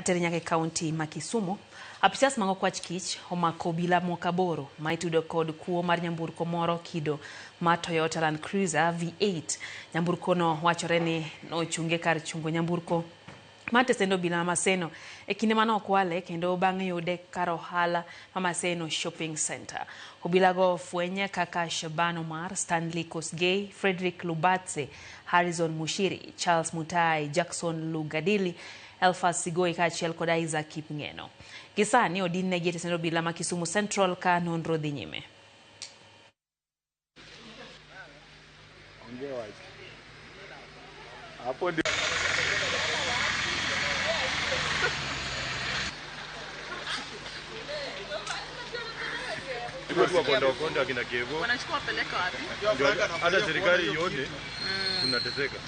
Ateri nyaka e kaunti ma Kisumu. Apisas mag okwach kich omako obila moko 8 ma itudo kod kuo mar nyamburko moro kido ma Toyota Land Cruiser V8. Nyamburko no wachore ni nochunge kar chungo nyamburko mar tesend obila ma Maseno e kinde mane okwale kendo bang'e yude kar ohala ma Maseno Shopping Center. Obilago ofweny kaka Shaban Omar, Stanley Kosgei, Frederick Lubatse, Harrison Mushiri, Charles Mutai, Jackson Lugadili, Elphas Sigoi kaachiel kod Isaac Kipngeno. Gisani odin negi e tesend obila ma Kisumu Central ka nonro dhi nyime. Wanachukua peleka wapi? Hata serikali ione tunateseka.